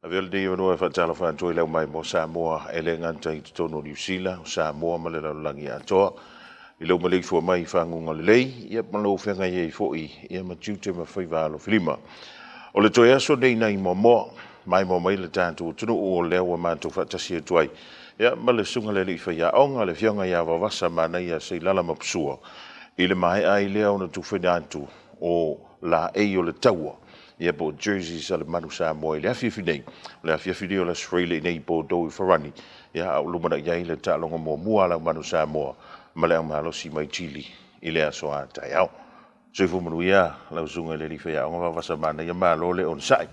Avea lenei avanoa e faatalofa atu ai i le aumaimoa Samoa e le gata i totonu o Niu Sila, o Samoa ma le lalolagi atoa. I lou maleifua mai i faguga lelei, ia ma lou feagai ai foi ma tiute ma faiva alofilima. O le toe aso lenei nai Moamoa, maimoa mai le tatou atunuu o lea ua matou faatasi atu ai ma le susuga i le alii faiaoga, le afioga ia Vaovasa Manaia Seilala Mapusua, i le maea ai lea ona tufaina atu o laei o le taua, ia po o jerseys a le Manu Samoa i le afiafi nei. O le afiafi nei o le Aso Faraile i inei i Bordeaux i Farani, a o lumanai ai le taaloga muamua a lau Manu Samoa ma le aumalosi mai Chile i le aso a taeao. Soifua manuia lau susuga i le alii faiaoga Vaovasa Manaia, malo le onosai,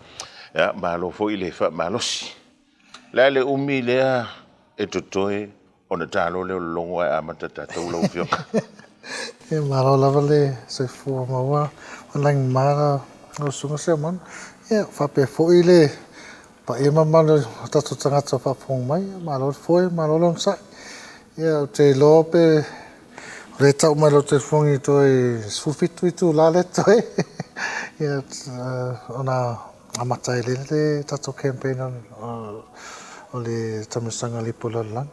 ia malo foi le faamalosi. O le a le umi lea e totoe ona ta loa lea o le logo ae amata tatou lau afioga? Ia malo lava le soifua maua ma le lagimama lau Susuga Seumanu. Ia faapea foi le paia ma mamalu o tatou tagata o faafofoga mai, malo le foe malo le onosai. Ia ou te iloa pe o lea e tau mai i lau telefoni toe 17 itula lea e totoe ia ona amata ai lea le tatou campaign o le taamilosaga a le Ipu o le Lalolagi.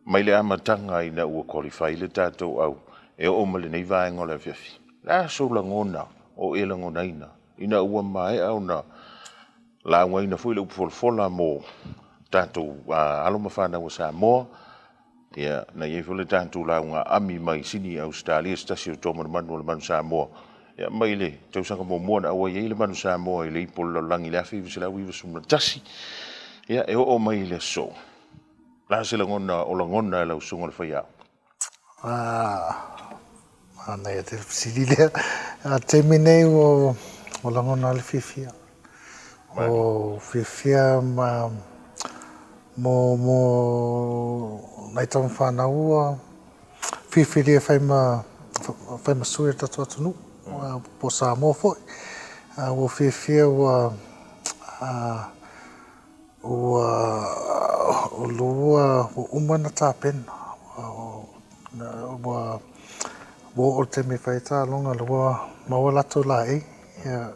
Mai le amataga ina ua qualify le tatou au e oo mai lenei vaega o le afiafi, o le a sou lagona o e lagonaina ina ua maea ona laugaina foi le upu folafola mo tatou alo ma fanau a Samoa, ia na i ai foi le tatou lauga aami mai Sini, Ausetalia, se tasi o toa manumanu o le Manu Samoa, ia mai le tausaga muamua na auai ai le Manu Samoa i le Ipu o le Lalolagi i le 1991, ia e oo mai i le aso, o le a se lagona o lagona e lau susuga i le faiaoga? Manaia tele fesili lea. A taimi nei ua lagona le fiafia. O fiafia ma mo nai tama fanau ua filifilia e fai ma sui o le tatou atunuu po o Samoa foi. Ua fiafia ua ua uma ona tapena, ua oo i le taimi e fai ai taaloga, lea ua maua latou laei. Ia,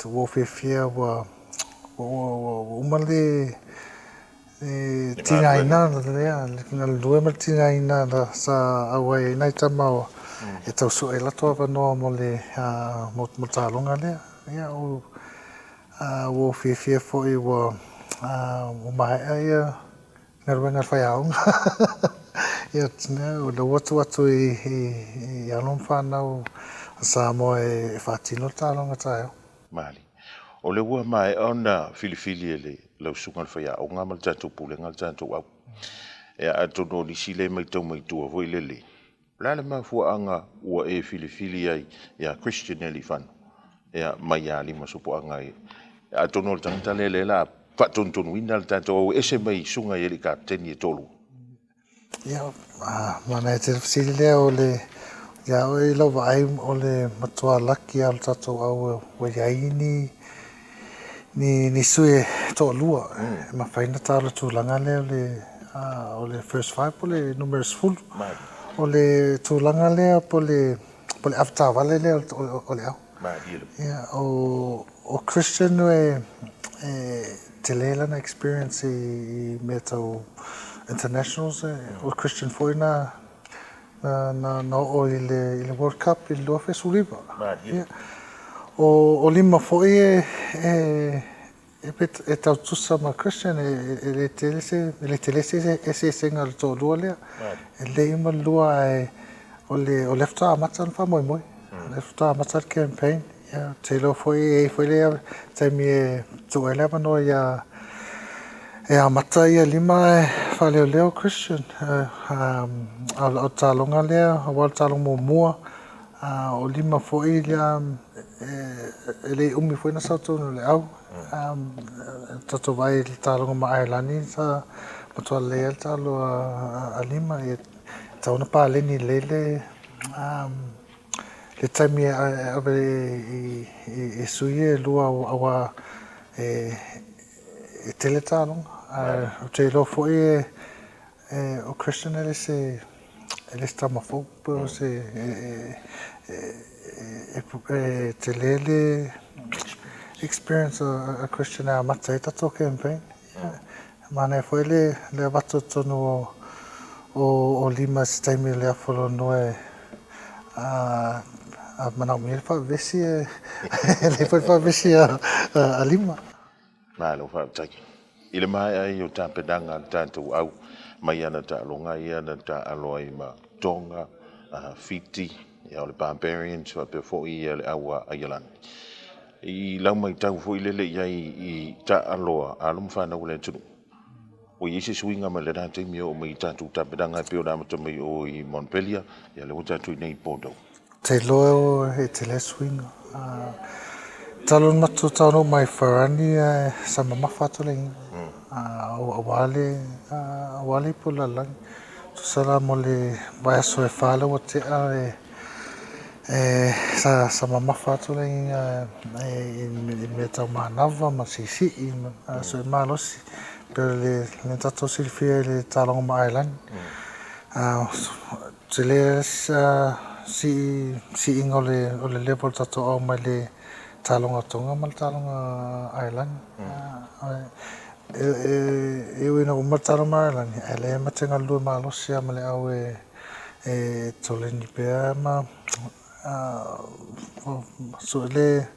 ua ou fiafia ua uma le tigaina lea, le galulue ma le tigaina sa auai ai nai tama e tau sue ai latou avanoa mo le taaloga lea. Ia, ua ou fiafia foi ua maea ia galuega a le faiaoga. Ia, o lea ua tuu atu i alo ma fanau a Samoa e faatino le taaloga taeao. Malie. O lea ua maea ona filifili e lau susuga i le faiaoga ma le tatou pulega le tatou au. Ia, atonu o nisi lea e matau mai tua foi lele, o le a le mafuaaga ua e filifili ai ia Christian Lealiifano ia mai ia Lima Sopoaga? Atonu o le tagata lea o le a faatonutonuina le tatou au e ese mai susuga i alii kapeteni e toalua. Ia, manaia tele fesili lea. O le ia oe i lau vaai, o le matua laki lava o le tatou au ua i ai ni sui e toalua e mafai ona ta o le tulaga lea o le first five po o le numera 10. O le tulaga lea po o le avetaavale lea o le au. Ia, o Christian e tele lana experience i mea tau internationals. O Christian foi na oo i le World Cup i le 2019. Ia, o Lima foi e tau tutusa ma Christian, e le tele se eseesega o le toalua lea. E lelei uma le lua, ae o lea faatoa amata ona faamoemoe. O lea faatoa amata le campaign. Ia, ou te iloa foi e i ai foi le taimi e tuu ai le avanoa ia e amata ia Lima e faaleoleo Christian. A o le taaloga lea, aua o le taaloga muamua, o Lima foi e le i umi foi na sau totonu o le au. Tatou vaai i le taaloga ma Ailani sa matua lelei ai le taalo a Lima. E tatau ona paleni lelei le taimi e ave i sui ia e lua aua e tele taaloga. Ae ou te iloa foi o Christian e le se tama fou, pe o se e tele le experience a Christian e amata ai tatou campaign. E manaia foi le avatu i totonu o Lima i se taimi o le afu lonoa e a manaomia le faavesi e lelei foi le faavesi a Lima. Malo faafetai. I le maea ai o tapenaga a le tatou au mai ana taaloga ia na taaalo ai ma Tonga, Fiti, o le Barbarians faapea foi le au a Aialani. I lau matau foi lele i ai i taaalo a alo ma fanau a le atunuu, ua i ai se suiga mai lena taimi e oo mai i tatou tapenaga e pei ona amata mai o i Montpellier, ia lea ua tatou i inei i Bordeaux. Te iloa e tele suiga. Talu ona matou taunuu mai Farani sa mamafa atu le igoa. Aua le ipu o le lalolagi. Tusa la mo le vaiaso e 4 lea ua tea sa mamafa atu le igoa i mea tau manava ma siisii ma sue malosi. Pei o le tatou silafia i le taaloga ma Ailani. Tele siiga o le level o le tatou au mai le taaloga Tonga ma le taaloga Ailani. E ui ina uma le taaloga ma Ailani, ae lea ma te galulue malosi lava ma le au e toleni pea ma sue le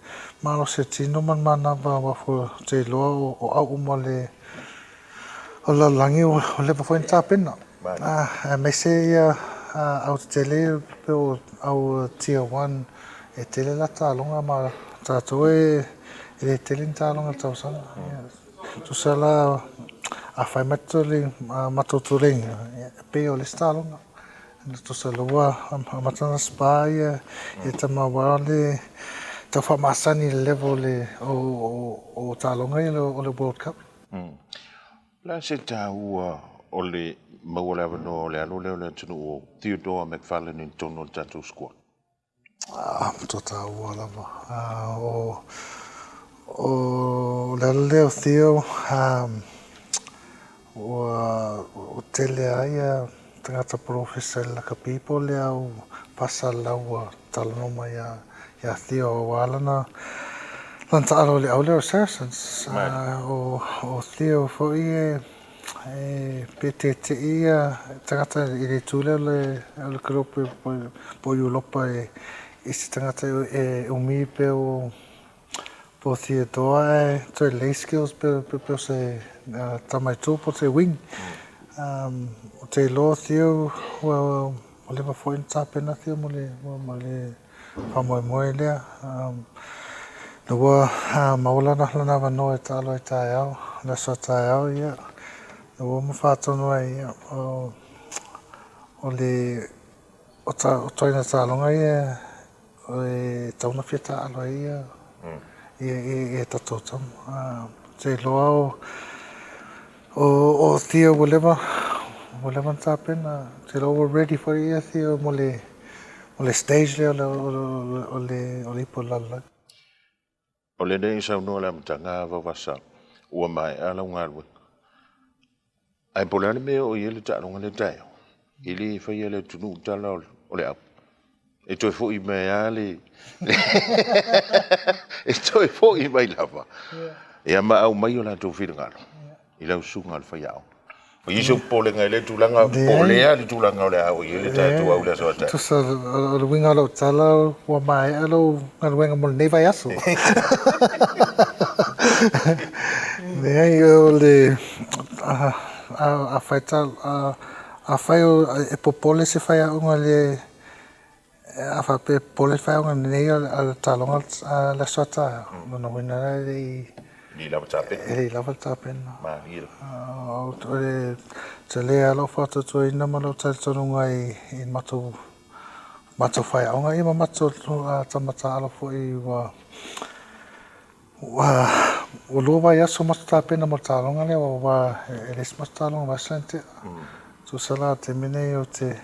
malosi o tino ma le manava aua foi ou te iloa o au uma o le lalolagi ua leva foi ona tapena. Aemaise ia au tetele pei o au tier 1 e tele la taaloga ma tatou e le tele ni taaloga i le tausaga. Tusa la a fai matou tuleiga, e pei o le isi taaloga. Tusa la ua amata ona spa ia tama aua le tau faamasani i le level o taaloga ia o le World Cup. O le a se taua o le maua le avanoa o le alo lea o le atunuu o Theodore McFarlane i totonu o le tatou squad? Matua taua lava. O le alo lea o Theo, ua tele lava ia tagata polofesa i le lakapi po o le au faasalau ua talanoa mai ia Theo aua lana taalo i le au lea o Saracens. O Theo foi e pe tete'i ia tagata i le itu lea o le kelope po o Europa i se tagata e umi pe o Theodore ae toe lelei skills pe o se tama i tua po o se wing. O te iloa o Theo ua leva foi ona tapena Theo mo le faamoemoe lea. Ua maua lana avanoa e taalo ai taeao, le aso a taeao, ia, ua ma faatonu ai, o le ituaiga taaloga ia e tatau ona fia taaalo ai ia tatou tama. Te iloa o Theo ua leva ona tapena, te iloa ua ready foi ia Theo mo le stage lea o le ipu o le lalolagi. O lenei saunoa le amataga Vaovasa ua maea lau galuega. Ae po o le a le mea e oo i ai le taaloga lea taeao, e le faia e le atunuu tala o le au. E toe foi mai lava le... e toe foi mai lava. Ia ma aumai o latou finagalo i lau susuga i le faiaoga. O i ai se popolega i lea tulaga, po o lea le tulaga o le a oo i ai le tatou au i le aso a taeao. Tusa, o le uiga o lau tala, ua maea lau galuega mo lenei vaiaso. Leai, o le... Afai e popole se faiaoga le... A faapea e popole le faiaoga lenei o le taaloga le aso a taeao, lona uiga la e le i lava le tapena. O le tele lava lau faatuatuaina ma lau talitonuga i matou faiaoga ia ma matou tama taalo foi ua 2 vaiaso matou tapena mo le taaloga lea aua e le isi matou taaloga vaiaso lea na tea. Tusa la taimi nei o te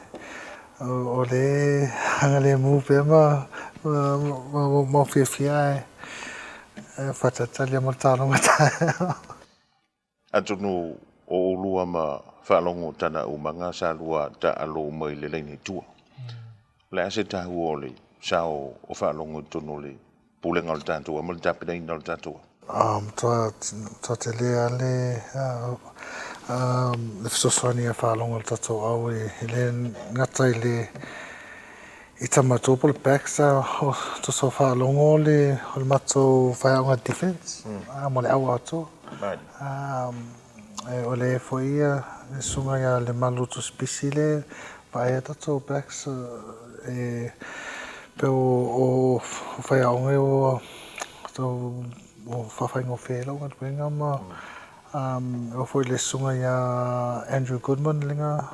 o le agalemu pea ma fiafia e faatalitali mo le taaloga taeao. Atonu o oulua ma faalogo tana umaga sa lua taalo uma i le laina i tua. O le a se taua o le sao o faalogo i totonu o le pulega o le tatou au ma le tapenaina o le tatou au? Matua tele lava le fesoasoani a faalogo i le tatou au e le gata i le i tamatua po o le backs a o tusa o faalogo o le matou faiaoga defense mo le au atoa. O le foi ia le susuga ia Lemalu Tusipisi le vaaia tatou backs e pei o faiaoga ia ua tau faafaigofie ai lau galuega ma e oo foi i le susuga ia Andrew Goodman lena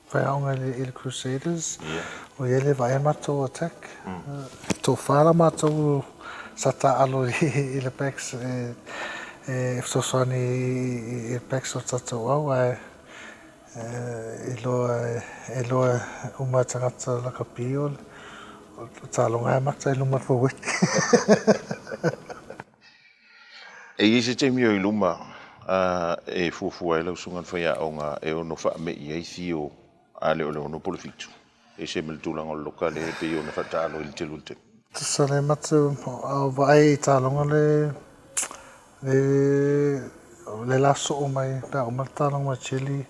faiaoga i le Crusaders o ia le vaaia matou attack. E toafa la matou sa taaalo i le backs e fesoasoani i le backs o le tatou au ae e iloa uma e tagata lakapi o le taaloga e amata i luma o le forward. E i ai se taimi o i luma e fuafua ai lau susuga i le faiaoga e ono faame'i ai Theo a le o le 6 po o le 7, e ese ma le tulaga o le loka lea e pei ona faataalo ai le tele o le taimi. Tusa le mate o vaai i taaloga le le la soo mai pe a uma le taaloga ma Chile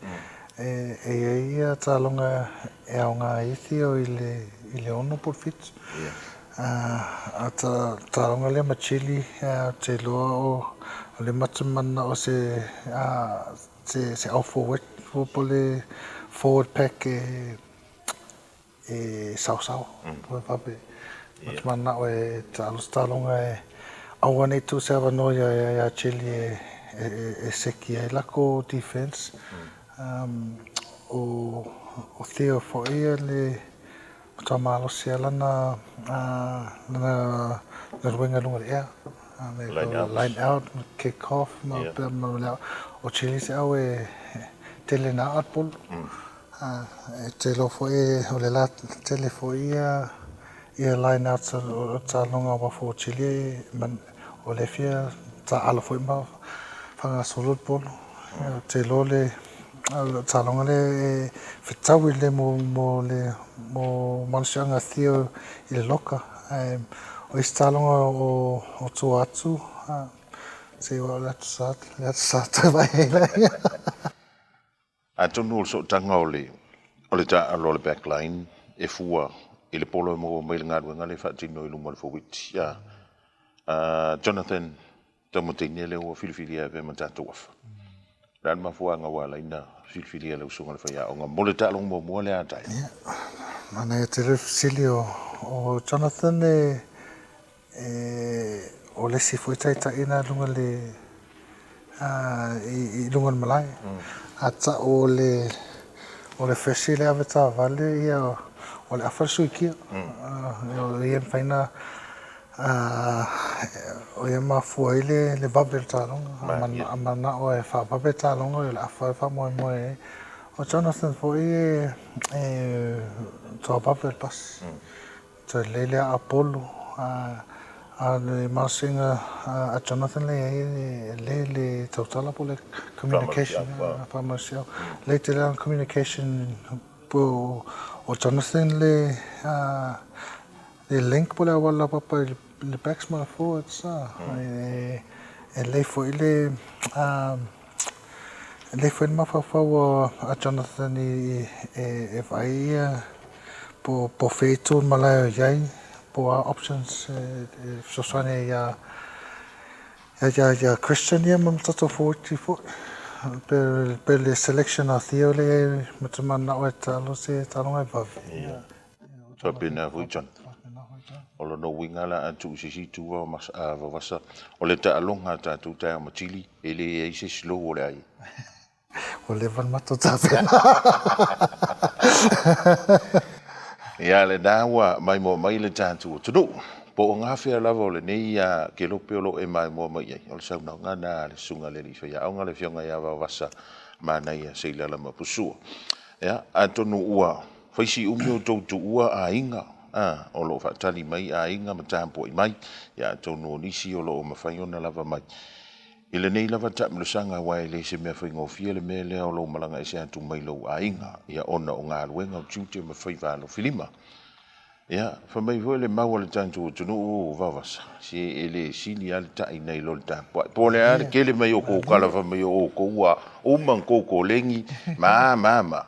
e i ai ia taaloga e aoga ai Theo i le 6 po o le 7. A taaloga lea ma Chile ou te iloa o le mate mananao se se au forward po o le forward pack e saosao po e vave. Ou te mananao e taalo se taaloga e aua ne i tuu se avanoa ia Chile e seki ai lakou defense. O Theo foi le matua malosi lava lana galuega i luga o le ea. Line out, kick off ma o Chile se au e tele na aa le polo. E te iloa foi o le la tele foi ia line outs o taaloga a fafo o Chile o lea e fia taaalo foi ma faagasolo le polo. Ou te iloa le taaloga lea e fetaui lelei mo le malosiaga o Theo i le loka. Ae o isi taaloga o tua atu, se o le Atu Sa, le Atu Sa toe vaai ai laia. Atonu o le sootaga o le taaalo a le backline e fua i le polo e maua mai le galuega lea e faatino i luma o le forward. Jonathan Taumateine lea ua filifilia e avea ma tatou afa. O le a le mafuaaga ua ala ai ona filifilia e lau susuga i le faiaoga mo le taaloga muamua lea a taeao? Ia, manaia tele le fesili o Jonathan e o le isi foi taitai lena i luga i luga o le malae. A tau o le freshie le avetaavale, ia o le afa le suikia. O ia e mafai ona o ia e mafua ai le vave o le taaloga. A mananao e faavave le taaloga, o le afa e faamoemoe ai. O Jonathan foi e toa vave le pasi. Toe lelei le aa polo. A o le malosiaga a Jonathan lea e i ai, e lelei le tautala po o le communication. Faamalosiau. Lelei tele lana communication po o Jonathan le link po o le auala laupapa i le backs ma le forwards. E lelei foi le mafaufau a Jonathan e vaai ia po o fea itu o le malae o i ai, po o a options e fesoasoani ai ia Christian ia ma le tatou forward foi. Pe le selection a Theo lea e i ai ma te mananao e taalo se taaloga e vave. Faapena foi Jonathan. O lona uiga la a tuu i se isi itu Vaovasa, o le taaloga a tatou taeao ma Chile, e leai se slow o le a i ai. Ua leva le matou tapena. Ia, lena ua maimoa mai le tatou atunuu. Po o gafea lava o lenei kelope o lo o e maimoa mai ai, o le saunoaga lena a le Susuga i le Alii Faiaoga, le Afioga ia Vaovasa Manaia Seilala Mapusua. Ia, atonu ua fai si umi o outou tuua aiga, o lo o faatali mai aiga ma tapuai mai, ia atonu o nisi o lo o mafai ona lava mai. I lenei lava taamilosaga aua e le se mea faigofie le mea lea o lou malaga ese atu mai lou aiga, ia ona o galuega o tiute ma faiva alofilima. Ia, fai mai foi le mau a le tatou atunuu o Vaovasa, se e le sili lava le ta'i nai lo le tapuai. Po o le a le tele mai o tou tala fai mai o outou ua uma ona outou koleni ma a ma a ma a,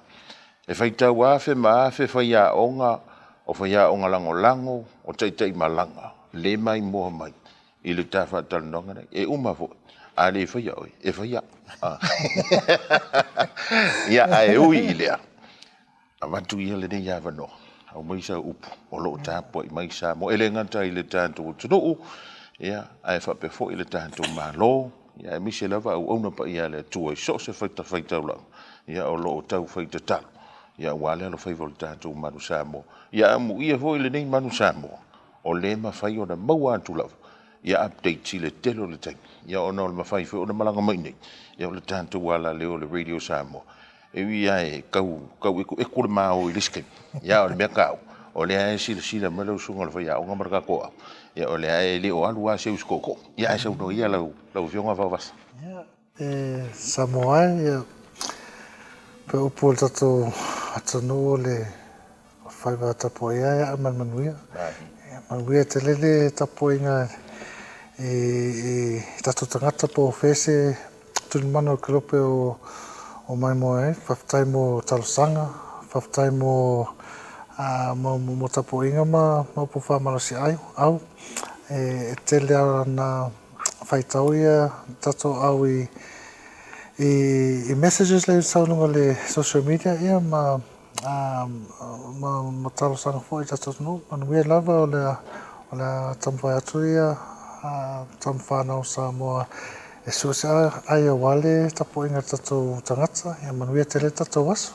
e faitau afe ma afe faiaoga, o faiaoga lagolago, o taitaimalaga lea e maimoa mai i le ta faatalanoaga lenei. E uma foi, a le faia oe, e fai au. Ia, ae ui i lea, avatu ia lenei avanoa, aumai sau upu o lo o tapuai mai Samoa. E le gata i le tatou atunuu, ae faapea foi le tatou Malo, aemaise lava auauna paia a le Atua i so o se fatafaitaulaga o lo o taufai tatalo aua le alofaiva o le tatou Manu Samoa. Ia amuia foi lenei Manu Samoa o lea e mafai ona maua atu lava ia updates i le tele o le taimi, ia ona o le mafai foi ona malaga mai i inei, ia o le tatou alaleo o le Radio Samoa, e ui lava e tau ekueku le ma o i le isi taimi, ia a o le mea taua, o lea e silasila mai lau susuga i le faiaoga ma le tatou aoga, ia o lea e le o alu lava se uso tootoo. Ia ae saunoa ia lau Afioga Vaovasa. Ia, e Samoa e, ia, pei o upu a le tatou atunuu o le faiva tapuaia e aa ma le manuia. Ia, manuia tele le tapuaiga i tatou tagata po o fea se tulimanu o le kelope o maimoa ai. Faafetai mo talosaga, faafetai mo mo tapuaiga ma upu faamalosiau. E tele lava ina faitau ia tatou au i messages lea e sau i luga o le social media ia ma ma talosaga foi i tatou atunuu. Manuia lava o le a taumafai atu ia tama fanau o Samoa e sue se ai aua le tapuaiga a tatou tagata. Ia manuia tele le tatou aso.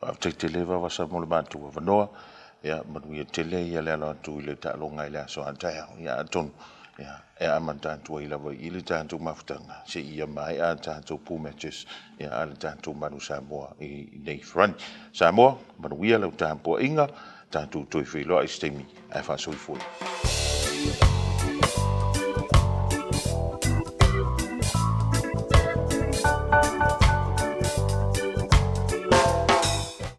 Faafetai tele Vaovasa mo le matou avanoa. Ia manuia tele ia le alo atu i le taaloga i le aso a taeao. Ia atonu ia e amata atu ai lava i le tatou mafutaga seia maea a tatou pool matches ia a le tatou Manu Samoa i nei front. Samoa, manuia lau tapuaiga, tatou toe feiloai i se taimi ae faasoifua.